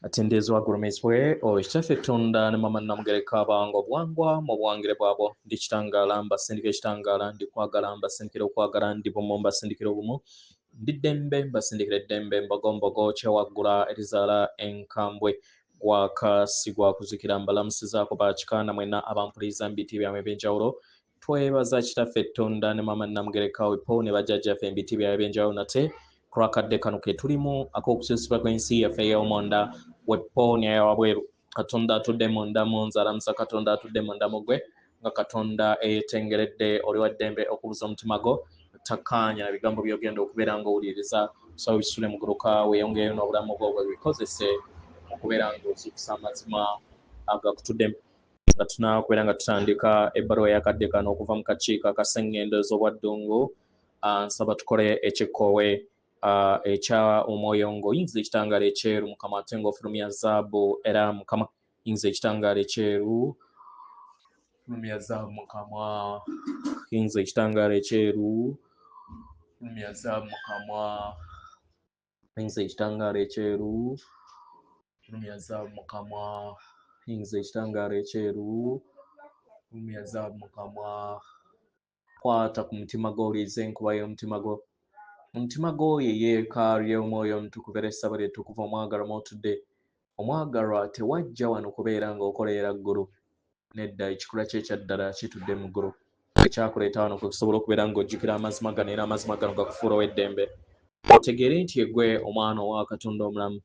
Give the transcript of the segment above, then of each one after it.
Atendeezebwa agulumizibwe oyo Kitaffe Ttunda ne Maama Nnamugereka abawanga obuwangwa mu buwangire bwabwo. Ndi kitangaala mbasindika ekitangaala, ndi kwagala mbasindikira okwagala, ndi bumu mbasindikira obumu, ndi ddembe mbasindikira eddembe, mbogo mbogo kyewaggula erizaala enkambwe, gwaka si gwa kuzikira. Mbalamusizaako bakika na mwenna abampuliriza mu biti byamwe eby'enjawulo. Twebaza Kitaffe Ttunda ne Maama Nnamugereka wepo ne bajjajjaffe mu biti byabwe eby'enjawulo nate ku lw'akadde kano ke tulimu ak'okukyusibwa kw'ensi yaffe ey'omunda wepo n'eyawabweru. Katonda atudde munda mu nze alamusa Katonda atudde munda mu ggwe nga Katonda eyeetengeredde oli wa ddembe okubuza omutima gwo takkaanya na bigambo by'ogenda okubeera ng'owuliriza osaba bisule muguluka weeyongereyo n'obulamu bwo bwe bikozese okubeera ng'ozuukusa amazima agakutuddemu. Nga tunakubeera nga tutandika ebbaluwa eyakadde kano okuva mu kakiiko akaseŋŋendo ez'obwaddungu, nsaba tukole ekikkoowe ekya omwoyo ng'oyingiza ekitangaala ekyeru Mukama, ate ng'ofulumya zaabu. Era Mukama, yingiza ekitangaala ekyeru, fulumya zaabu Mukama, yingiza ekitangaala ekyeru, fulumya zaabu Mukama, yingiza ekitangaala ekyeru, fulumya zaabu Mukama, yingiza ekitangaala ekyeru, fulumya zaabu Mukama. Kwata ku mutima gwo, owulirize enkuba y'omutima gwo. Omutima gwo ye yeekaalu y'Omwoyo Omutukuvu era essabo lye ttukuvu omwagalwa mw'otudde. Omwagalwa, tewajja wano kubeera ng'okoleera ggulu. Nedda, ekikula kye ekya ddala kitudde mu ggulu. Ekyakuleeta wano kwe kusobola okubeera ng'ojjukira amazima gano era amazima gano gakufuula ow'eddembe. Otegeere nti yeggwe omwana owa Katonda omulamu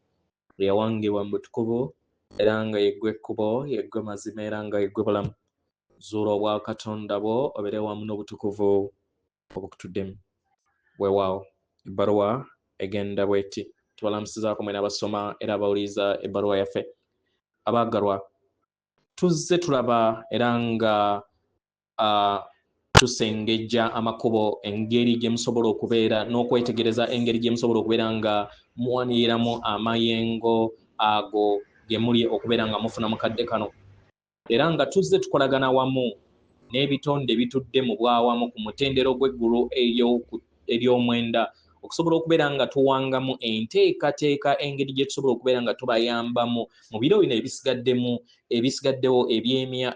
eyawangibwa mu butukuvu era nga yeggwe kkubo, yeggwe mazima era nga yeggwe bulamu. Zuula obwakatonda bwo obeere wamu n'obutukuvu obukutuddemu. Weewaawo, ebbaluwa egenda bw'eti. Tubalamusizaako mwena abasoma era abawuliriza ebbaluwa yaffe. Abaagalwa, tuzze tulaba era nga tusengejja amakubo engeri gye musobola okubeera n'okwetegereza engeri gye musobola okubeera nga muwaniriramu amayengo ago ge muli okubeera nga mufuna mu kadde kano. Era nga tuzze tukolagana wamu n'ebitonde ebitudde mu bwawamu ku mutendera ogw'eggulu ery'omwenda okusobola okubeera nga tuwangamu enteekateeka engeri gye tusobola okubeera nga tubayambamu mu biro bino ebisigaddemu ebisigaddewo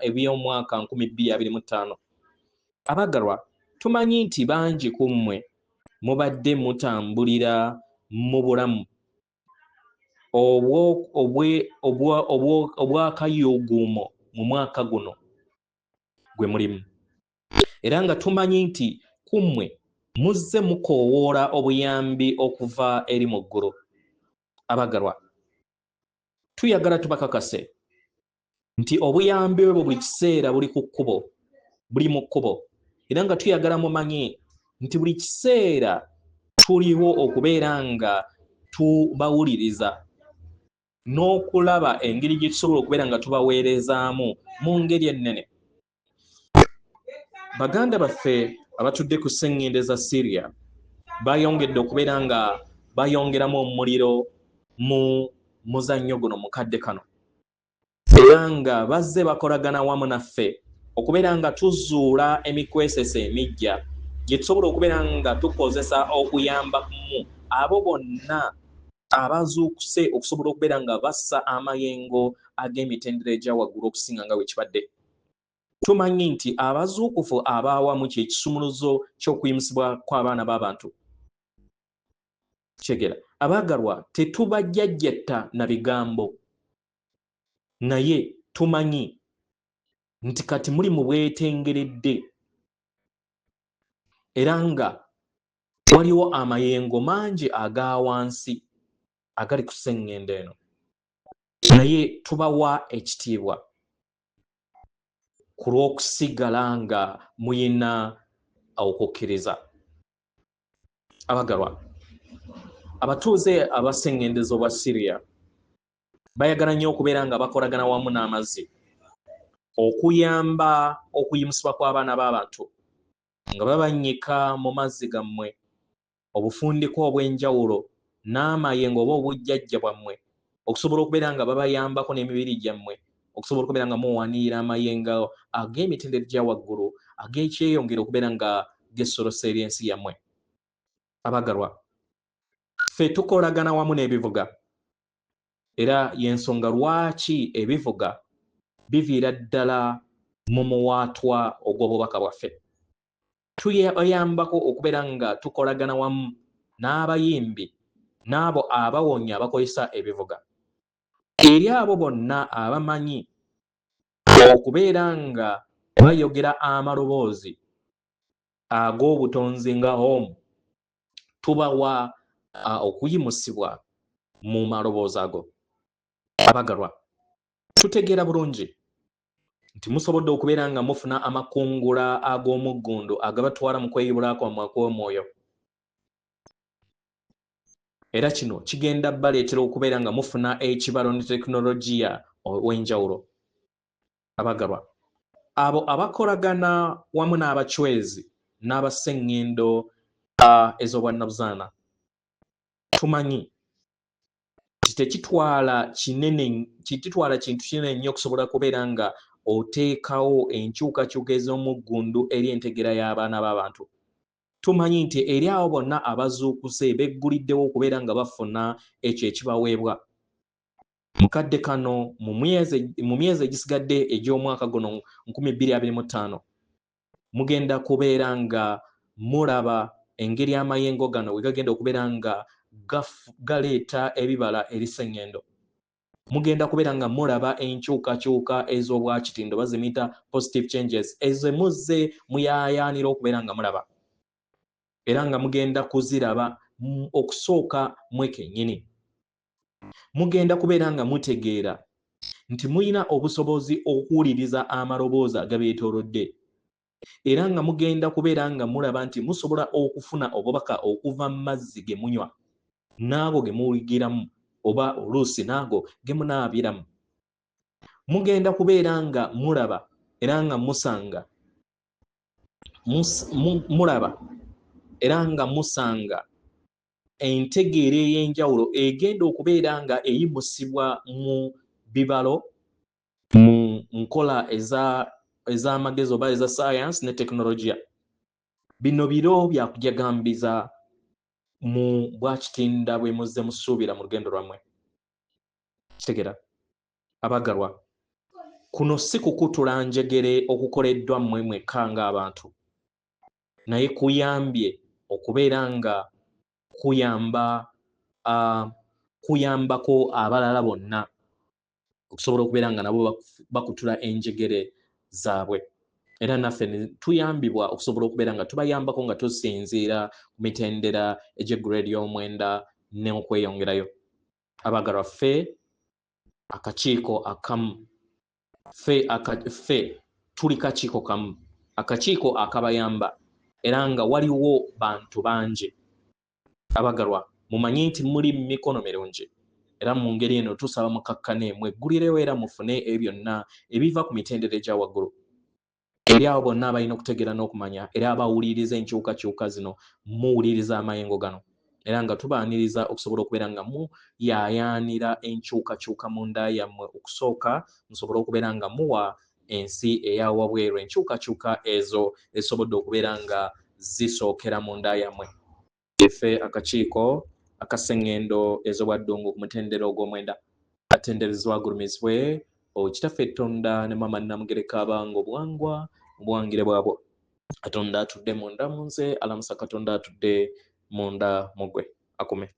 eby'omwaka 2025. Abagalwa, tumanyi nti bangi ku mmwe mubadde mutambulira mu bulamu obw'akayuuguumo mu mwaka guno gwe mulimu, era nga tumanyi nti ku mmwe muzze mukoowoola obuyambi okuva eri mu ggulu. Abagalwa, tuyagala tubakakase nti obuyambi obwo buli kiseera buli ku kkubo, buli mu kkubo, era nga tuyagala mumanye nti buli kiseera tuliwo okubeera nga tubawuliriza n'okulaba engeri gye tusobola okubeera nga tubaweerezaamu mu ngeri ennene. Baganda baffe abatudde ku sseŋŋendo za Syria bayongedde okubeera nga bayongeramu omuliro mu muzannyo guno mu kadde kano, era nga bazze bakolagana wamu naffe okubeera nga tuzuula emikwesese emiggya gye tusobola okubeera nga tukozesa okuyambamu abo bonna abazuukuse okusobola okubeera nga bassa amayengo ag'emitendera egya waggulu okusinga nga bwe kibadde. Tumanyi nti abazuukufu ab'awamu kye kisumuluzo ky'okuyimusibwa kw'abaana b'abantu. Kyegera, abaagalwa, tetubajjajjatta na bigambo, naye tumanyi nti kati muli mu bwetengeredde era nga waliwo amayengo mangi aga wansi agali ku sseŋŋendo eno, naye tubawa ekitiibwa ku lw'okusigala nga muyina okukkiriza. Abagalwa, abatuuze abaseŋŋendo z'obwa Syria bayagala nnyo okubeera nga bakolagana wamu n'amazzi okuyamba okuyimusibwa kw'abaana b'abantu nga babannyika mu mazzi gammwe obufundikwa obw'enjawulo n'amayengo oba obujjajja bwammwe okusobola okubeera nga babayambako n'emibiri gyammwe okusobola okubeera nga muwanirira amayengo ag'emitendera gya waggulu ag'ekyeyongera okubeera nga gesolosa eri ensi yammwe. Abagalwa, ffe tukolagana wamu n'ebivuga. Era y'ensonga lwaki ebivuga biviira ddala mu muwaatwa ogw'obubaka bwaffe. Tuyambako okubeera nga tukolagana wamu n'abayimbi n'abo abawonya abakozesa ebivuga. Eri abo bonna abamanyi okubeera nga bayogera amaloboozi ag'obutonzi nga home, tubawa okuyimusibwa mu maloboozi ago. Abagalwa, tutegeera bulungi nti musobodde okubeera nga mufuna amakungula ag'omuggundu agabatwala mu kweyibula kwammwe okw'omwoyo, era kino kigenda baleetera okubeera nga mufuna ekibalo ne tekinologiya ow'enjawulo. Abagalwa, abo abakolagana wamu n'abacwezi n'abaseŋŋendo ez'obwannabuzaana, tumanyi nti tekitwala kinene, kitwala kintu kinene nnyo okusobola kubeera nga oteekawo enkyukakyuka ez'omuggundu eri entegeera y'abaana b'abantu. Tumanyi nti eri abo bonna abazuukuse begguliddewo okubeera nga bafuna ekyo ekibaweebwa mu kadde kano, mu myezi egisigadde egy'omwaka guno 2025, mugenda kubeera nga mulaba engeri amayengo gano we gagenda okubeera nga galeeta ebibala eri sseŋŋendo. Mugenda kubeera nga mulaba enkyukakyuka ez'obwakitindo, bazimiyita positive changes, ezo muzze muyaayaanira okubeera nga mulaba, era nga mugenda kuziraba okusooka mwe kennyini. Mugenda kubeera nga mutegeera nti mulina obusobozi okuwuliriza amaloboozi agabeetoolodde, era nga mugenda kubeera nga mulaba nti musobola okufuna obubaka okuva mu mazzi ge munywa n'ago ge muwugiramu oba oluusi n'ago ge munaabiramu. Mugenda kubeera nga mulaba era nga musanga mulaba era nga musanga entegeera ey'enjawulo egenda okubeera nga eyimusibwa mu bibalo, mu nkola ez'amagezi oba eza science ne tekinologiya. Bino biro bya kujagambiza mu bwakitinda bwe muzze musuubira mu lugendo lwammwe. Kitegeera, abagalwa, kuno si kukutula njegere okukoleddwa mmwe mwekka ng'abantu, naye kuyambye okubeera nga kuyamba kuyambako abalala bonna okusobola okubeera nga nabo bakutula enjegere zaabwe, era naffe tuyambibwa okusobola okubeera nga tubayambako nga tusinziira ku mitendera egy'egrade y'omwenda n'okweyongerayo. Abagalwa, ffe akakiiko akamu, ffe tuli kakiiko kamu, akakiiko akabayamba, era nga waliwo bantu bangi. Abagalwa, mumanye nti muli mu mikono mirungi, era mu ngeri eno tusaba mukakkane, mweggulirewo era mufune ebyo byonna ebiva ku mitendera egya waggulu. Eri abo bonna abalina okutegeera n'okumanya era abawuliriza enkyukakyuka zino, muwuliriza amayengo gano, era nga tubaaniriza okusobola okubeera nga muyaayaanira enkyukakyuka munda yammwe okusooka, musobole okubeera nga muwa ensi eya wabweru enkyukakyuka ezo ezisobodde okubeera nga zisookera munda yammwe. Ffe akakiiko akaseŋŋendo ez'obwaddungu ku mutendera ogw'omwenda, atenderezebwa agulumizibwe Kitaffe Tonda ne Maama Namugereka abanga obuwangwa mu buwangire bwabwo. Katonda atudde munda mu nze alamusa Katonda atudde munda mu ggwe akume.